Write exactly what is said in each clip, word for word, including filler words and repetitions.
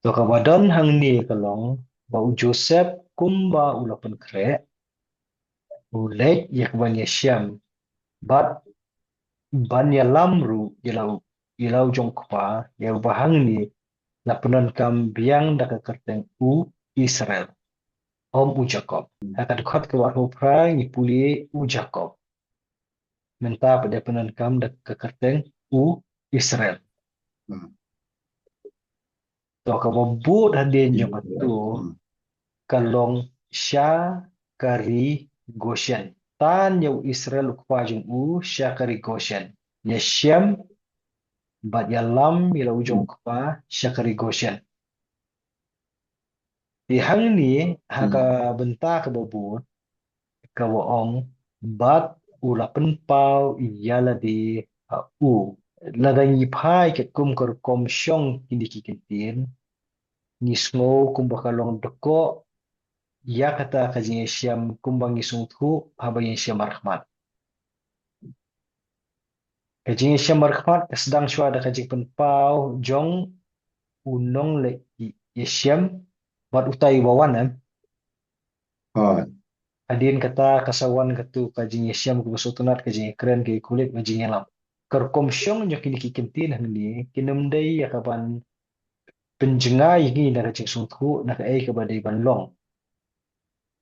To kaba don hangne ka long ba u Joseph kumba u la pynkhreh, u leit ïa ka ban ïashem bad ban ïalam ruh ïa la u, ïa la u jong u kpa, ïa uba hangne la pyndonkam biang da ka kyrteng u Israel, ym u Jakob. Ha ka dkhot kaba arphew phra ngi pule u Jakob. Mynta pat da pyndonkam da ka kyrteng u Israel. Hmm. To kaba bud hadien jong kato, hmm, ka long sha ka ri Goshen. Tan ïa u Israel u kpa jong u sha ka ri Goshen. Ïashem bad ïalam ïa la u jong u kpa sha ka ri Goshen. Te hangne ha, hmm, ka bynta kaba bud kaba ong bad u la pynpaw ïa lade ha u. Lada ngi phai katkum ka rukom shong kine ki kyntien, ngi sngew kumba ka long dkoh ïa kata ka jingïashem kumba ngi sngewthuh haba ngi ïashem markhmat. Ka jingïashem markhmat ka sdang shuwa da ka jingpynpaw jong u nongleh ïashem bad utai uba wan, em. Hooid. Hadien kata ka sa wan kato ka jingïashem kaba sngewtynnat, ka jingïakren, ka ïakhuid, ka jingïalam. Ka rukom shong jong kine ki kyntien hangne kin ym dei ïa ka ban pynjngai ïa ngi na ka jingsngewthuh na kaei kaba dei ban long.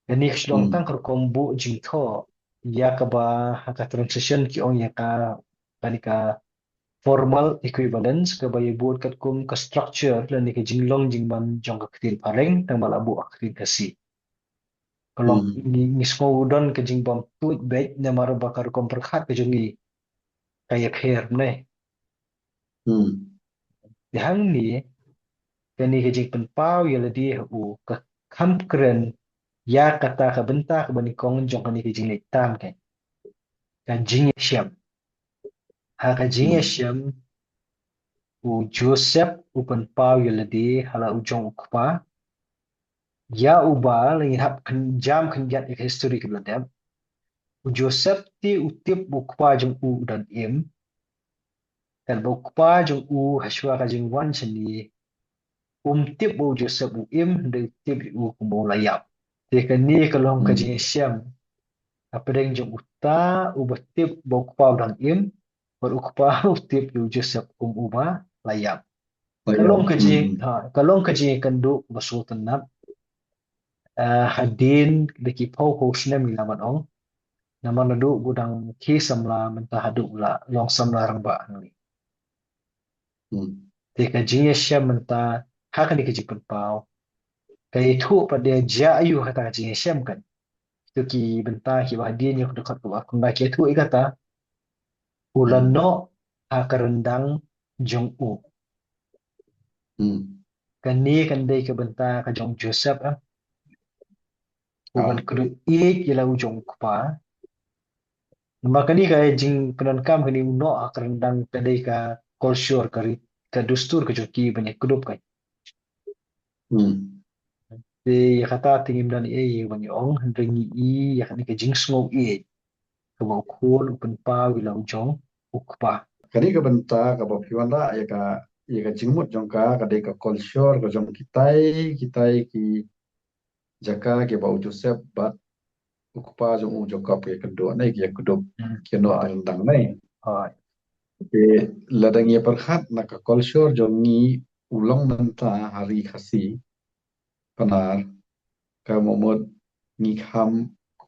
Kane ka shu long, hmm, tang ka rukom buh jingthoh ïa kaba ha ka translation ki ong ïa ka, kane ka formal equivalence, kaba ïa bud katkum ka structure lane ka jinglong jingman jong ka ktien phareng tang ba la buh ha ka ktien Khasi. Ka long, hmm, ngi, ngi sngew don ka jingbym tuid beit namar ba ka rukom pyrkhat ka jong ngi ka ïapher ne. Hmm. Te hangne kane ka jingpynpaw ïa lade ha u ka kham kren ïa kata ka bynta kaba nyngkong jong kane ka jingleit tam, ka, ka jingïashem. Ha ka jingïashem, u Joseph u pynpaw ïa lade ha la u jong u kpa, ïa uba lada ngi hap khyn-, jam khyndiat ïa ka history kaba la dep. U Joseph te u tip ba u kpa jong u u don im. Katba u kpa jong u ha shuwa ka jingwan shane, um tip ba u Joseph u im, hynrei u tip ïa u kumba u la ïap. Te kane ka long ka, hmm, jingïashem hapdeng jong uta uba tip ba u kpa u dang im bad u kpa u tip ïa u Joseph kum uba la ïap. Ka long ka jing, hmm, ha, ka long ka jingïakynduh ba sngewtynnat. Ah, hadien da ki phew phew snem ngi lah ban ong. Namar naduh ba u dang khie samla mynta haduh ba u la long samla rangbah hangne. Hmm. Te ka jingïashem mynta ha kane ka jingpynpaw ka ïathuh pat ïa jia aiu kata ka jingïashem kan. Kito ki bynta kiba hadien ïa ka dkhot kaba khyndai ki ïathuh ïa kata. U la, hmm, noh ha ka ryndang jong u. Hmm. Kane kan dei ka bynta ka jong u Joseph, ah. U, ah, ban kdup ïeit ïa la u jong u kpa. Namar kane ka jingpyndonkam kane u noh ha ka ryndang ka dei ka culture, ka rit, ka dustur ka jong ki ban ïa kdup ka. Hmm. Te ïa kata te ngim don ei ei ban ïa ong, hynrei ngi i ïa kane ka jingsngew ïeit kaba u khun u pynpaw ïa la u jong u kpa. Kane ka bynta kaba phi wanrah ïa ka, ïa ka jingmut jong ka, ka dei ka culture ka jong kitai, kitai ki jaka kiba u Joseph bad u kpa jong u Jakob ki ïakynduh ne ki ïakdup, hmm, ki ïa noh ha ryndang ne. Hooid. Te lada ngi ïa pyrkhat na ka culture jong ngi u long mynta ha ri Khasi Pnar, ka mut ngi kham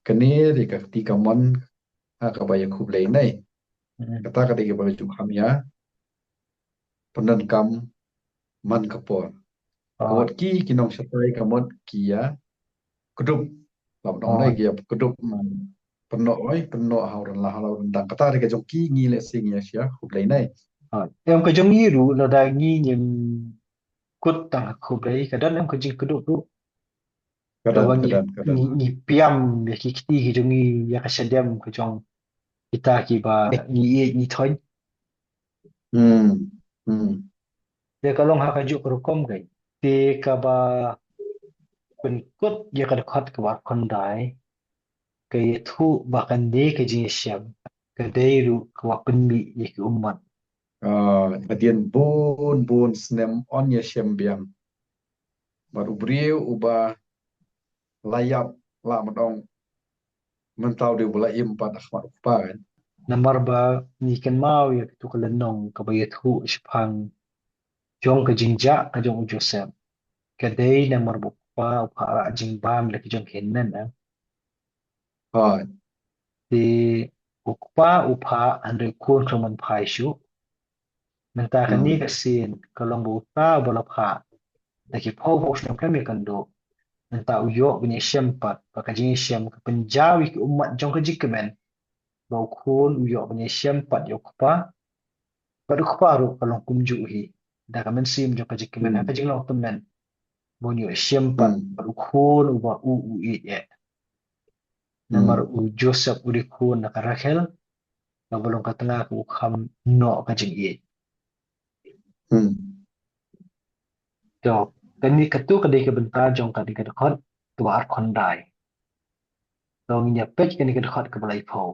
kane ri ka kti kamon ha kaba ïa khublei ne. Hmm. Kata ka dei kaba ju kham ïa pyndonkam man ka por. Ah. Ka mut ki, ki nongshatai ka mut ki ïa kdup. Lam dang, ah, ne ki ïa kdup man pynnoh, oi, pynnoh ha u ryndang, ha u ryndang. Kata ri ka jong ki, ngi lehse ngi ïa shia khublei ne. Ah. Em, ka jong ngi ruh lada ngi ngim kut tang ha khublei, ka don em ka jingkdup ruh. Ka don, kaba ka ngi, don, ka don. Ngi, ngi piam ïa ki kti ki jong ngi, ïa ka shadem ka jong kita kiba ngi ïeit ngi thoiñ. Hmm. Hmm. Te ka long ha kajuh ka rukom keiñ. Te kaba pynkut ïa ka dkhot kaba khyndai ka ïathuh ba kane ka jingïashem ka dei ruh kaba pynmih ïa ki ummat. Ah, hadien bun bun snem yn ïashem biang. Bad u briew uba la ïap la mad ong mynta u dei uba la im pat ha khmat u kpa kan. Namar ba ngi kynmaw ïa katu ka lynnong kaba ïathuh shaphang jong ka jingjah ka jong u Joseph. Ka dei namar ba u kpa u phah rah jingbam ïa la ki jong ki hynmen, eh. Hooid. Te u kpa u phah hynrei u khun u khlem phai shuh. Mynta kane ka sien ka long ba uta uba la phah da ki phew phew snem khlem ïakynduh. Mynta u ïoh ban ïashem pat, ba ka jingïashem ka pynjaw ïa ki ummat jong ka jingkmen. Ba u khun u ïoh ban ïashem pat ïa u kpa. Bad u kpa ruh ka long kumjuh hi da ka mynsiem jong ka jingkmen ha ka jinglong tymmen. Ba un ïoh ïashem pat bad u khun uba u u ïeit eh. Namar u Joseph u dei khun na ka Rakhel, kaba long ka tnga kaba kham noh ka jingïeit. Hmm. To, kane katu ka dei ka bynta jong kane ka dkhot kaba arphew khyndai. To, ngin ïa peit kane ka dkhot kaba laiphew.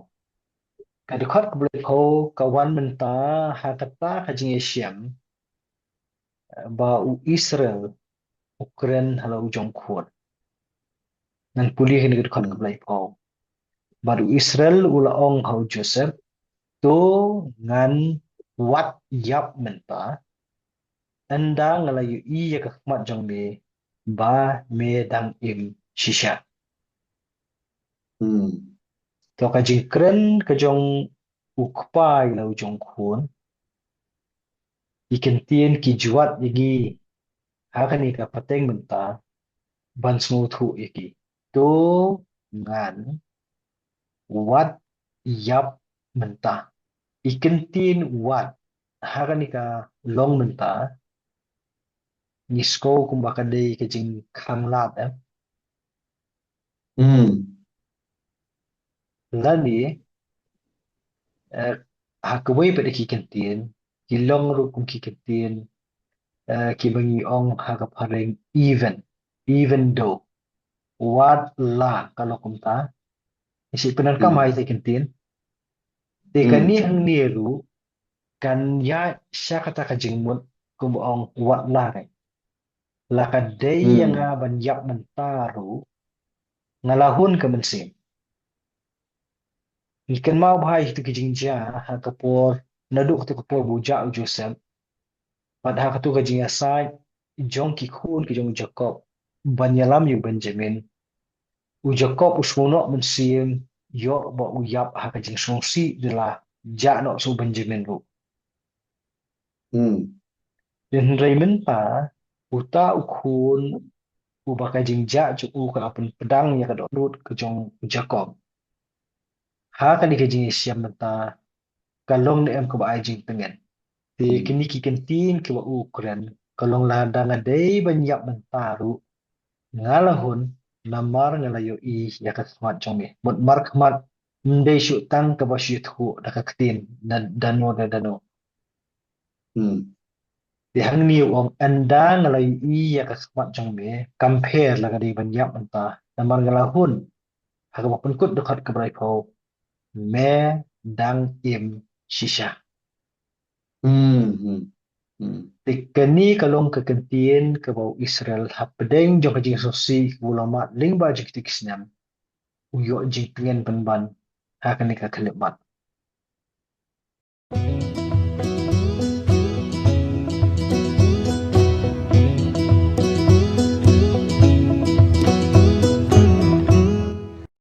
Ka dkhot kaba laiphew ka wan mynta ha kata ka jingïashem, eh, ba u Israel u kren ha la u jong u khun. Ngan pule kane ka dkhot kaba laiphew. Bad u Israel u la ong ha u Joseph, to ngan wad ïap mynta, ynda nga la ïohi ïa ka khmat jong me ba me dang im shisha. Hmm. To ka jingkren ka jong u kpa ïa la u jong u khun, ki kyntien ki ju wad ïa ngi ha kane ka pateng mynta ban sngewthuh ïa ki. To ngan wad ïap mynta. Ki kyntien wad ha kane ka long mynta, ngi sngew kumba ka dei ka jingkhang lad, eh. Hmm. Lane, eh, ha kawei pat ki kyntien, ki long ruh kum ki kyntien, eh, kiba ngi ong ha ka phareng even, even though, wat la ka long kumta. Ngi shu pyndonkam ha ita ki kyntien. Te kane hangne ruh kan ïaid sha kata ka jingmut kumba ong wat la, eh. La ka dei ïa nga ban ïap mynta ruh, nga la hun ka mynsiem. Ngi kynmaw bha ïa kito ki jingjia ha ka por, naduh kata ka por ba u jah u Joseph. Bad ha kato ka jingïasaid jong ki khun ki jong u Jakob ban ïalam ïa u Benjamin, u Jakob u sngewnoh mynsiem ïoh ba u ïap ha ka jingsngewsih, da la jah noh sa u Benjamin ruh. Hmm. Hynrei mynta uta u khun uba ka jingjah jong u ka la pynpdang ïa ka dohnud ka jong u Jakob. Ha kane ka jingïashem mynta ka long ne em kaba ai jingtngen. Te kine ki kyntien kiba u kren ka long, lada nga dei ban ïap mynta ruh, nga la hun, namar nga la ïohi ïa ka khmat jong me. Mut markhmat ym dei shuh tang kaba shu ïathuh da ka ktien da, da no da, da no. Hmm. Te hangne u ong, ynda nga la ïohi ïa ka khmat jong me, kam pher la ka dei ban ïap mynta, namar nga la hun. Ha kaba pynkut dkhot kaba laiphew, me dang im shisha. Hmm, hmm, hmm. Te kane ka long ka kyntien kaba u Israel hapdeng jong ka jingsngewsih kaba u la mad lyngba jong kito ki snem, u ïoh jingtngen pynban ha kane ka khyllipmat.